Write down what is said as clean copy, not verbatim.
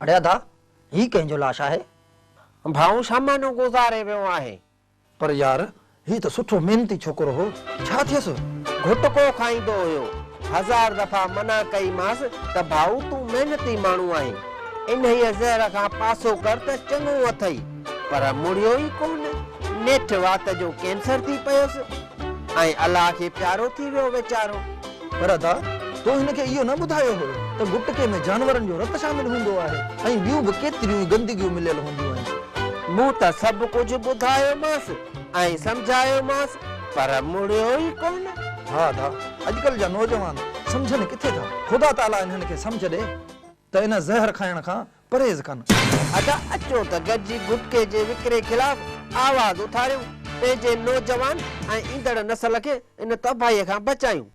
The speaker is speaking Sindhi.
اڙي ادا، هي ڪنهن جو لاش آهي؟ ڀائو شمنو گذاري ويو آهي. پر يار، هي ته سٺو محنتي ڇوڪرو هو، ڇا ٿيس؟ گهٽڪو کائيندو هيو. هزار دفعا منع ڪئي مانس ته ڀائو تون محنتي ماڻهو آهين، انهيء زهر کان پاسو ڪر ته چڱو اٿئي، پر مڙيو ئي ڪونه. نيٺ وات جو ڪينسر ٿي پيس ۽ الله کي پيارو ٿي ويو ويچارو. پر ادا، تو هن کي اهو نه ٻڌايو هيو ته گٽڪي ۾ جانورن جو رت شامل هوندو آهي ۽ ٻيون به ڪيتريون ئي گندگيون مليل هونديون آهن. مون ته سڀ ڪجهه ٻڌايومانس ۽ سمجهايومانس پر مڙيو ئي ڪونه. ها ادا، اڄڪلهه جا نوجوان سمجهن ڪٿي ٿا. خدا تعاليٰ انهن کي سمجهه ڏي ته ان زهر کائڻ کان پرهيز ڪن. ادا اچو ته گڏجي گٽڪي جي وڪري خلاف آواز اٿاريون، پنهنجي نوجوان ۽ ايندڙ نسل کي ان تباهيء کان بچايون.